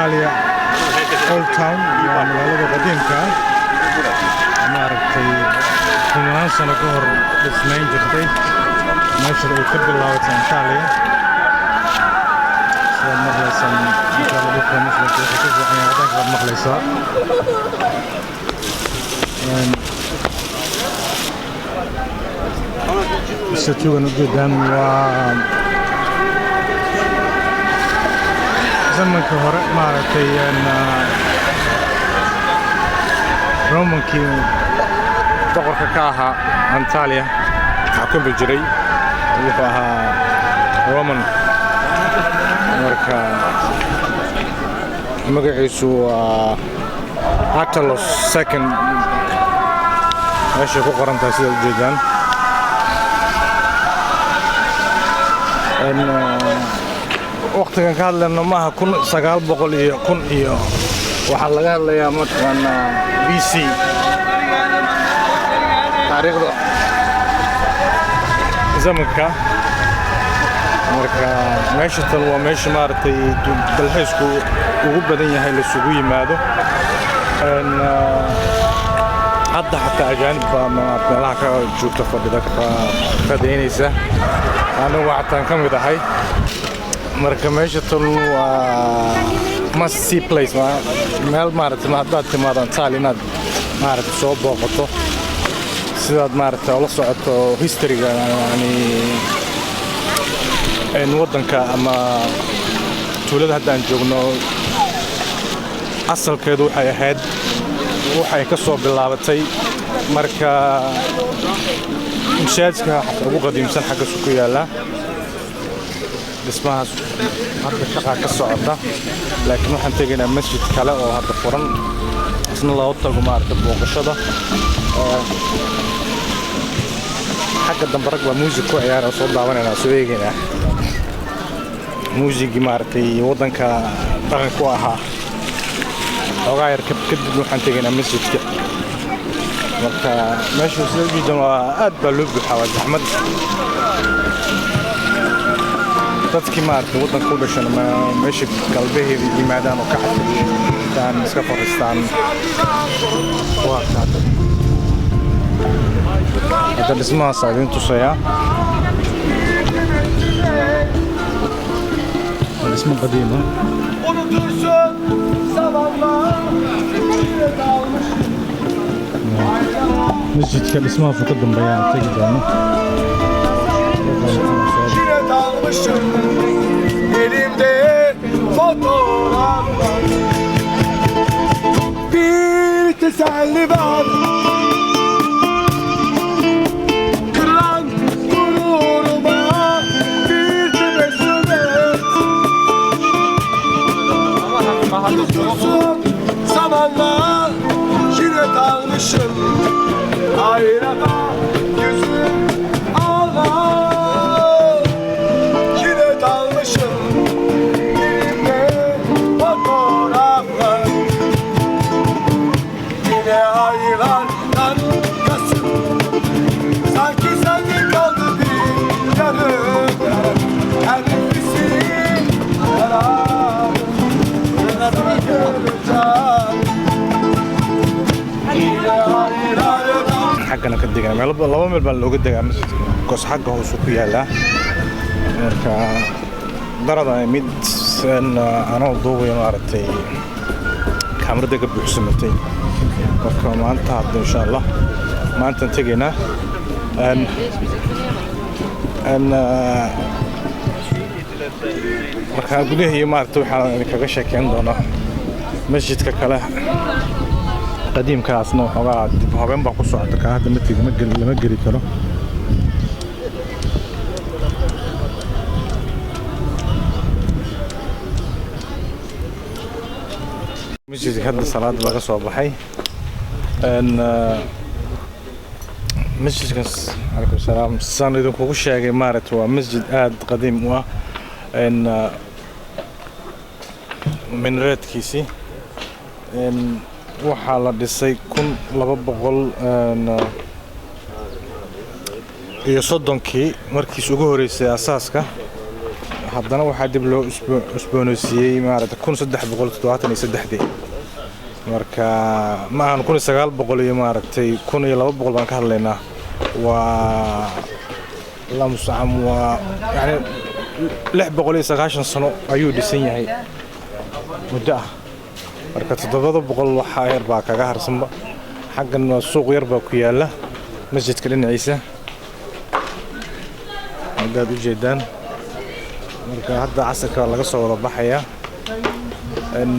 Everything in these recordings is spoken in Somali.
Antalya Old Town, waa magaalada qadiimka ah, maaragtay, kumanaan sano ka hor dhismayn jirtay, meesha ay ka bilaabatay Antalya. Sidaad maqlaysaan, insha Allah, dhulka muslimka wuxuu ka fiican yahay waddanka baad maqlaysaa. Statue-gan ujeedaan waa zamankii hore, maaragtay, Romankii boqorka ka ahaa Antalya xukumi jiray, wuxuu ahaa Roman. Marka magaciisu waa Attalos Second, meeshay ku qoran tahay sida ujeedaan. Waqtigan ka hadlayno maaha 1900 iyo kun iyo, waxaa laga hadlayaa mataqaanaa BC, taariikhda zamanka. Marka meesha tan waa meesha, maaragtay, dalxiisku ugu badan yahay, laisugu yimaado. Hadda xataa ajaanib baa meelaha ka joogta, fadhida, ka qadaynaysa, anigu xataan ka mid ahay. Marka meesha tan waa must see place, meel, maaragtay, haddaad timaado Antalya inaad, maaragtay, soo booqato, sidaad, maaragtay, ula socoto historyga, yani waddanka ama tuulada hadda aan joogno asalkeedu waxay ahayd, waxay ka soo bilaabatay. Marka masaajidka xataa ugu qadiimsan xaggaasu ku yaallaa. Dhismahaas hadda shaqaa ka socota, laakiin waxaan tegaynaa masjid kale oo hadda furan, isna loo tago, maaragtay, booqashada. Xagga dambe rag baa muusig ku ciyaara, soo daawanaynaa, soo eegaynaa muusigii, maaragtay, waddanka dhaqanka u ahaa. Xoogaa yar kadib waxaan tegaynaa masjidka. Marka meeshu sida ujeedan waa aad baa loo buuxaa, waa zaxmad. Dadkii, maaragtay, waddanka u dhashan meesha galbeheeda yimaadaan oo ka xafidtaan, iska fadhiistaan. Waa kaata hadda dhismahaas idiin tusayaa, waa dhismo qadiima. Unutursun zamanla yine dalmışım. Masjidka dhismahaas ka dambeeya aan tegi doono. Yine dalmışım. Elimde fotoğraflar. Bir teselli var. Kırılan gururuma bir tebessüm et. Unutursun zamanla yine dalmışım. Aynada yüzüm ağlar. Yine dalmışım. Elimde fotoğraflar. Yine aylardan Kasım. Sanki sende kaldı bir yarım. Her nefesim kararım. Göreceğim. Yine aylardan Xaggana ka degaa, meel laba meel baa looga degaa masjidka, goos xagga hoose ku yaalaa. Marka darada mid anoo duubaya, maaragtay, kaamirada ka buuxsamatay. Marka maanta hadda, insha Allah, maantaan tegaynaa. Marka gudahii, maaragtay, waxaan idinkaga sheekeyn doonaa masjidka kale qadiimkaasna. Waxoogaa dib u habeen baa ku socota kaa hadda, ma tegi, ma geli, lama geli karo. Masjidka hadda salaada laga soo baxay. Masjidkaas, calaykum salaam, saan idinkugu sheegay, maaragtay, waa masjid aad qadiim u ah. Minareedkiisii waxaa la dhisay 1230-kii markiis ugu horeysay asaaska. Haddana waxaa dib loo cusboonaysiiyey maaragtay 1373-dii. Marka ma ahan 1900 iyo maaragtay 1200 baan ka hadlaynaa. Waa Allah mustacaan, waa yani 690 sano ayuu dhisan yahay muddo ah. Marka 700 waxaa yar baa kaga harsanba. Xaggan waa suuq yar baa ku yaala masjidka dhinaciisa, haddaad u jeedaan. Marka hadda casarka laga soo wada baxayaa. En,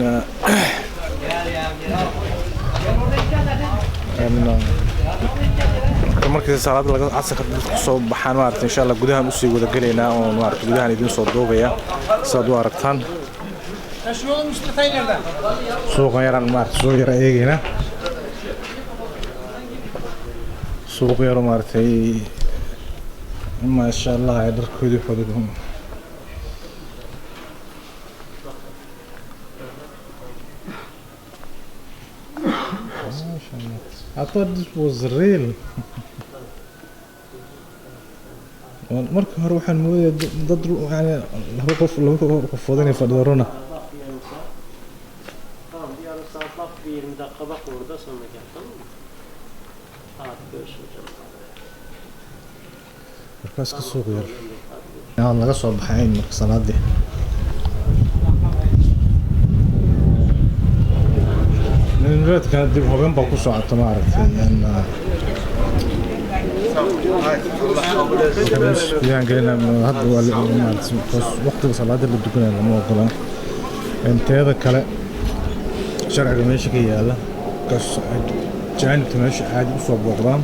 en, marka markii salaada laga casarka dadku soo baxaan, maaragtay, insha Allah gudahan usii wada gelaynaa oo maaragtay gudahan idiin soo duubaya sidaad u aragtaan. Suuqa yaraan maaragtay soo yara eegaynaa, suuq yaro maaragtay, maasha Allah, ay dharkoodii waxooda. I thought this was real. Marka hore waxaan moodaya dad yani laba qof, laba qofood inay fadhido runa. Bak bir yarım saat. Tamam, bir yarım saat bak, bir 20 dakika bak orada, sonra gel, tamam mı? Hadi görüşürüz canım. Markaas ka suuq yar aan laga soo baxayn marka salaadii. Reedkana dib hubin baa ku socota, maaragtay. Gudahan gelina hadda waa maaragtay waqtiga salaada la tukanayo lama ogola. Teeda kale, sharciga meesha ka yaala, kas jaanibta meesha caadi usoo booqdaan,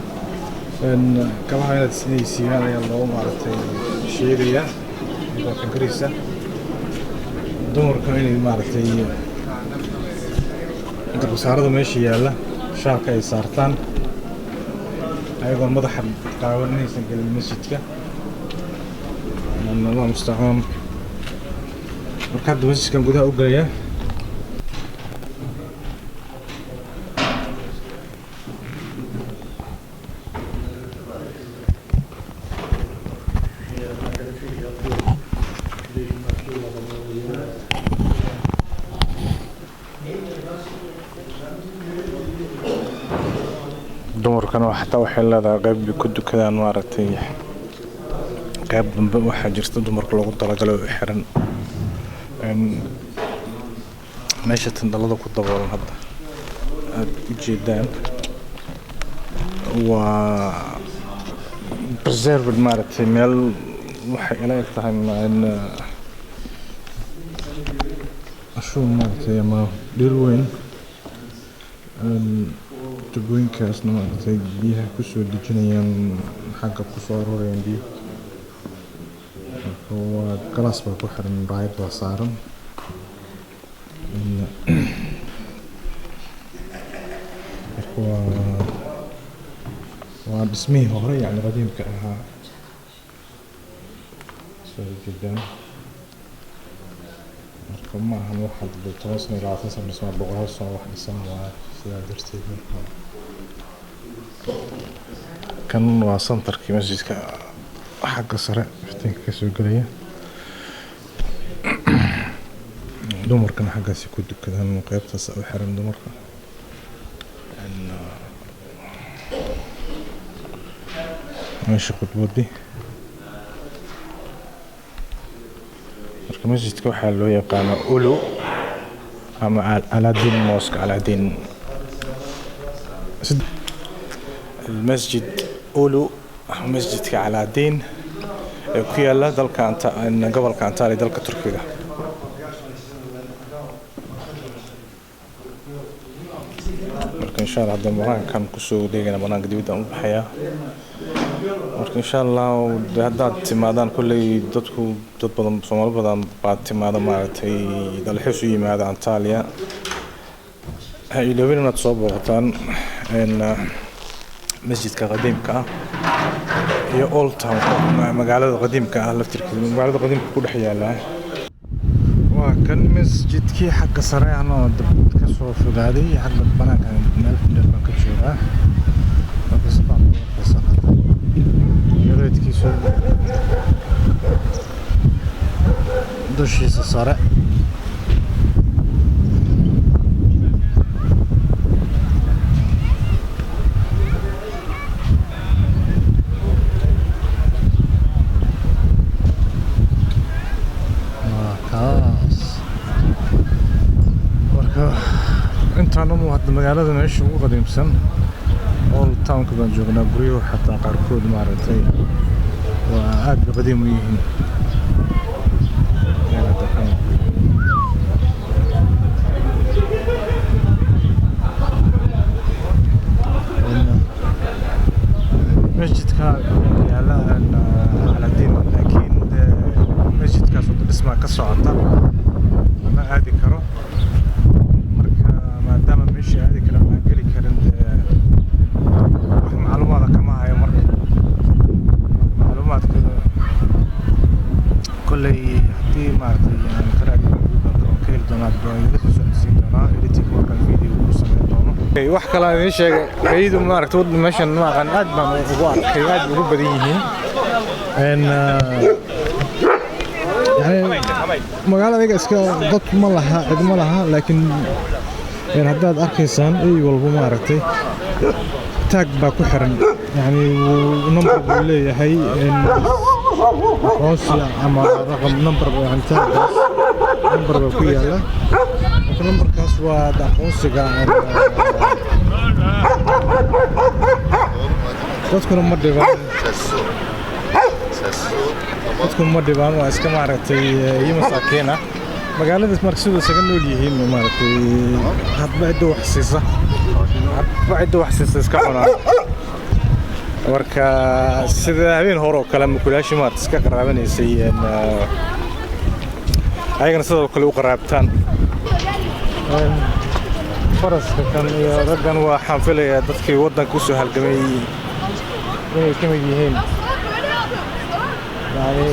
kabaha inaad inay siiyaan ayaa loo maaragtay sheegayaa iyadoo karaysa. Dumarka inay maaragtay garbasaarada meesha yaalla shaalka ay saartaan, ayagoon madaxa qaawan inaysan gelin masjidka. Allah mustacaan. Marka hadda masjidkan gudaha u gelayaa. Dumarkana xataa waxay leedahay qayb bay ku dukadaan, maaragtay, qayb dambe waxaa jirta dumarka loogu talagalay oo xiran. Meesha tandalada ku daboolan hadda aad u jeedaan waa preserved, maaragtay, meel waxay ila eg tahay ashuun, maaragtay, ama dhir weyn. Tubooyinkaasna, maaragtay, biyaha kusoo dejinayaan, xagga kusoo aroorayaan biyo. Marka waa galaas baa ku xiran, muraayad baa saaran. Marka waa dhismihii hore, yacni qadiimka ahaa, soo jeedaan. Marka ma ahan wax hadda 10 sano iyo 20 sano dhismaa, boqolaal sano wax dhisan waa. Sidaa darteed marka kan waa santarkii masjidka, xagga sare iftiinka kasoo gelaya. Dumarkana xaggaasi ku dukadaan, qaybtaas u xiran dumarka. Meesha khudbadii. Marka masjidka waxaa loo yaqaanaa Ulu ama Aladdin Mosque. Aladdin المسجد Ulu, masjidka Aladdin ee ku yaala dalka gobolka Antalya, dalka Turkiga. Marka insha Allah hadda banaankan kusoo wareegana, banaanka dibadda u baxayaa. Marka insha Allah haddaad timaadaan, kolley dadku dad badan, Soomaali badan baa timaada, maaragtay, dalxiis u yimaada Antalya. Ha iloobin inaad soo booqataan masjidka qadiimka ah iyo old town, magaalada qadiimka ah laftirkeeda, magaalada qadiimka ku dhex yaala. Waa kan masjidkii xagga sare, anoo dab ka soo fogaaday xagga banaanka, meel dheer baan ka joogaa. Marka si baan u arkaysaa hadda yareedkiisu. Dushiisa sare. Waa kaas. Marka intaan unu hadda magaalada meesha ugu qadiimsan, old townka baan joognaa. Guryuhu xataa qaarkood maaragtay waa aad bay qadiim u yihiin. Meel hadda masjidka yaala Aladiin, laakiin dee masjidkaas wada dhismaa ka socota, ma aadi karo. Marka maadaama meeshii aadi karin aan geli karin, dee wax macluumaada kama hayo. Marka macluumaadka kolley haddii maaragtay aan ka raadiyo Google-ka waan ka heli doonaa, waan idinla soo socodsiin doonaa editing markaan video ku samayn doono. Wax kale aan idiin sheegay, eydu maaragtay wadda meeshan ma aqaan, aad baan ugu arkay, aad bay ugu badan yihiin. Yani magaalada iyaga iska dad ma laha, cid ma laha, laakiin haddaad arkaysaan ey walba maaragtay tag baa ku xiran, yani number buu leeyahay, aqoonsi ama raqam number, yani taggaas number baa ku yaala. Marka numberkaas waa aqoonsiga. Dadkuna ma dhibaan, dadku ma dhibaan, waa iska maaragtay iyo masaakiin ah magaaladaas. Marka siduu isaga nool yihiin maaragtay, hadba cidda wax siisa, hadba cidda wax siisa iska cunaan. Marka sida habeen hore oo kale mukulaashii maaragtay iska qaraabanaysay, ayagana sidoo kale u qaraabtaan. Faraska kan iyo raggan waxaan filayaa dadkii waddanka usoo halgamay inay ka mid yihiin, yani